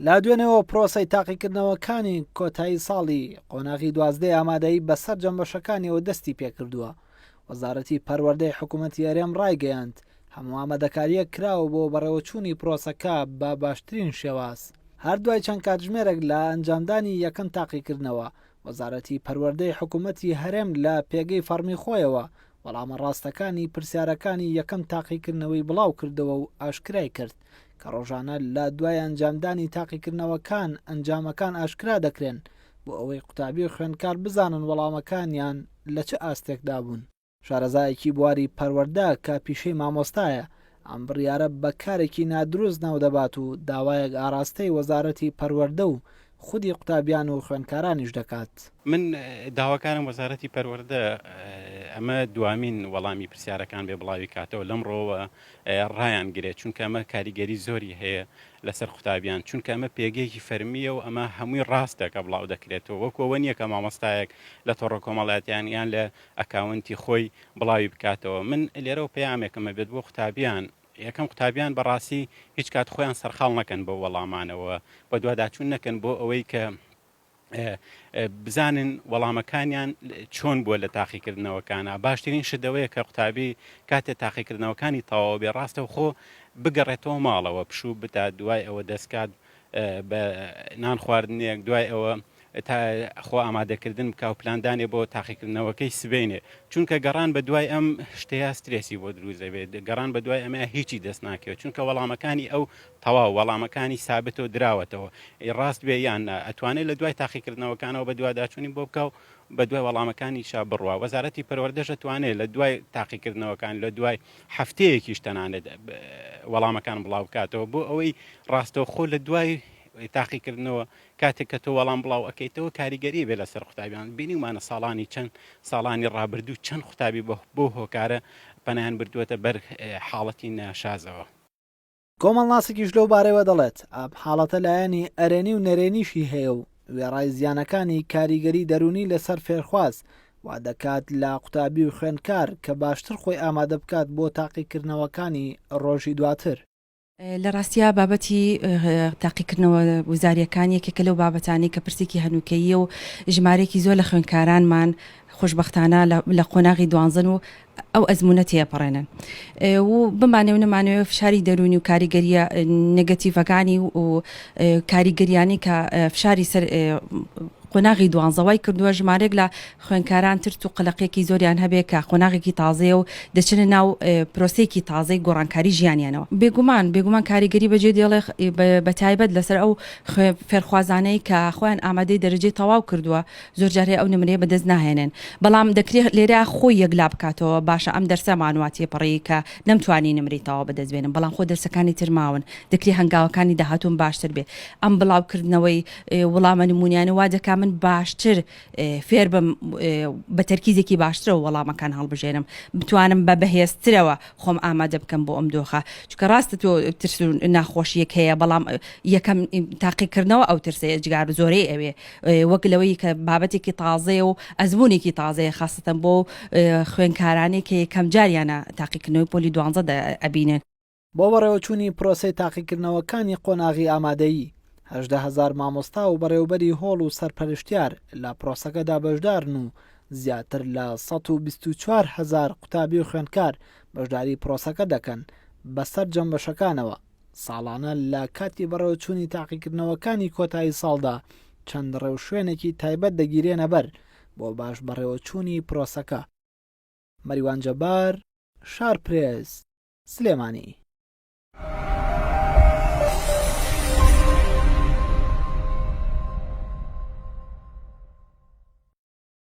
لە دوێنێوە پرۆسەی تاقیکردنەوەکانی کۆتایی ساڵی قۆناغی دوازدەی ئامادەیی بە سەرجەم بەشەکانیەوە دەستی پێکردووە. وەزارەتی پەروەردەی حکوومەتی هەرێم ڕایگەیاند، هەموو ئامادەکارییەک کراوە بۆ بەڕێوەچوونی پرۆسەکە بە باشترین شێواز. هەر دوای چەند کاتژمێرێک لە ئەنجامدانی یەکەم تاقیکردنەوە، وەزارەتی پەروەردەی حکوومەتی هەرێم لە پێگەی فەڕمی خۆیەوە وەڵامە ڕاستەکانی پرسیارەکانی یەکەم تاقیکردنەوەی بڵاوکردەوە و ئاشکرای کرد کە ڕۆژانە لە دوای ئەنجامدانی تاقیکردنەوەکان ئەنجامەکان ئاشکرا دەکرێن بۆ ئەوەی قوتابی و خوێندکار بزانن وەڵامەکانیان لە چ ئاستێکدا بوون. شارەزایەکی بواری پەروەردە کە پیشەی مامۆستایە، ئەم بڕیارە بە کارێکی نادروست ناودەبات و داوایەک ئاراستەی وەزارەتی پەروەردە و خودی قوتابیان و خوێندکارانیش دەکات. من داواکارم وەزارەتی پەروەردە ئەمە دوامین وەڵامی پرسیارەکان بێ بڵاوی کاتەوە لەمڕۆوە ڕایان گرێت چونکە ئەمە کاریگەری زۆری هەیە لەسەر قوتابیان چونکە ئەمە پێگەیەکی فەرمیە و ئەمە هەمووی ڕاستە کە بڵاو دەکرێتەوە وەکو ئەوە نییە کە مامۆستایەک لە تۆڕە کۆمەڵاتیان یان لە ئەکاونتی خۆی بڵاوی بکاتەوە من لێرەوە پەیامێکم هەبێت بۆ قوتابیان یەکەم قوتابیان بەڕاستی هیچ کات خۆیان سەرقاڵ نەکەن بەو وەڵامانەوە بەدواداچوون نەکەن بۆ ئەوەی کە بزانن وەڵامەکانیان چۆن بووە لە تاقیکردنەوەکانە باشترین شت ئەوەیە کە قوتابی کاتێ تاقیکردنەوەکانی تەواو بێ ڕاستەوخۆ بگەڕێتەوە ماڵەوە پشوو بدات دوای ئەوە دەستکات بە نان خواردنێک دوای ئەوە تا خۆ ئامادەکردن بکا و پلاندانێ بۆ تاقیکردنەوەکەی سبەینێ چونکە گەڕان بە دوای ئەم شتەیە سترێسی بۆ دروست دەبێت گەڕان بە دوای ئەمە هیچی دەست ناکەوێت چونکە وەڵامەکانی ئەو تەواو وەڵامەکانی سابت و دراوەتەوە ڕاست بێ یان نا ئەتوانێت لە دوای تاقیکردنەوەکانەوە بەدواداچوونی بۆ بکا و بە دوای وەڵامەکانیشا بڕوا وەزارەتی پەروەردەش ئەتوانێت لە دوای تاقیکردنەوەکان لە دوای هەفتەیەکیش تەنانەت وەڵامەکان بڵاو بکاتەوە بۆ ئەوەی ڕاستەوخۆ لە دوای تاقیکردنەوە کاتێک کە تۆ وەڵام بڵاو ئەکەیتەوە کاریگەری بێ لەسەر قوتابیان بینیومانە ساڵانی چەند ساڵانی ڕابردوو چەند قوتابی بۆ بۆ هۆکارە پەنایان بردووەتە بەر حاڵەتی ناشازەوە. کۆمەڵناسێکیش لەو بارەیەوە دەڵێت، ئەم حاڵەتە لایەنی ئەرێنی و نەرێنیشی هەیە و وێڕای زیانەکانی کاریگەری دەروونی لەسەر فێرخواز وا دەکات لە قوتابی و خوێندکار کە باشتر خۆی ئامادە بکات بۆ تاقیکردنەوەکانی ڕۆژی دواتر. لە ڕاستیا بابەتی تاقیکردنەوە وزارییەکان یەکێکە لەو بابەتانەی کە پرسێکی هەنووکەییە و ژمارەیەکی زۆر لە خوێندکارانمان خۆشبەختانە لە قۆناغی دوانزەن و ئەو ئەزموونە تێپەڕێنن و بمانەوێ و نەمانەوێ فشاری دەروونی و کاریگەرییە نێگەتیڤەکانی و کاریگەریانەی کە فشاری سەر قۆناغی دوانزە وای کردووە ژمارەیەک لە خوێندکاران ترس و قەلەقیەکی زۆریان هەبێ کە قۆناغێکی تازەیە و دەچنە ناو پرۆسەیەکی تازەی گۆڕانکاری ژیانیانەوە. بێگومان بێگومان کاریگەری بەجێ دێڵێ بە تایبەت لەسەر ئەو فێرخوازانەی کە خۆیان ئامادەی دەرەجەی تەواو کردووە زۆر جار هەیە ئەو نمرەیە بەدەست ناهێنن بەڵام دەکرێ لێرە خۆی یەکلا بکاتەوە باشە ئەم دەرسەمان وا تێپەڕی کە نەمتوانی نمرەی تەواو بەدەست بێنم بەڵام خۆ دەرسەکانی تر ماون دەکرێ هەنگاوەکانی داهاتووم باشتر بێ ئەم بڵاوکردنەوەی وڵامە نمونیانە وا دەکا من باشتر فێربم بە تەرکیزێکی باشترەوە وەڵامەکان هەڵبژێرم بتوانم بە بەهێزترەوە خۆم ئامادە بکەم بۆ ئەم دۆخە چونکە ڕاستە تۆ ترس و ناخۆشیەک هەیە بەڵام یەکەم تاقیکردنەوە ئەو ترسەیە جگار زۆرەی ئەوێ وەک لەوەی کە بابەتێکی تازەیە و ئەزمونێکی تازەیە خاستەن بۆ خوێنکارانی کە یەکەم جاریانە تاقیکردنەوەی پۆلی دوانزە ئەبینن. بۆ بەڕێوەچوونی پرۆسەی تاقیکردنەوەکانی قۆناغی ئامادەیی، 18 هەزار مامۆستا و بەڕێوەبەری هۆڵ و سەرپەرشتیار لە پرۆسەکەدا بەشدارن و زیاتر لە 124 هەزار قوتابی و خوێندکار بەشداری پرۆسەکە دەکەن بە سەرجەم بەشەکانەوە. ساڵانە لە کاتی بەڕێوەچوونی تاقیکردنەوەکانی کۆتایی ساڵدا چەند ڕێوشوێنێکی تایبەت دەگیرێنەبەر بۆ باش بەڕێوەچوونی پرۆسەکە. مەریوان جەبار، شارپرێس، سلێمانی.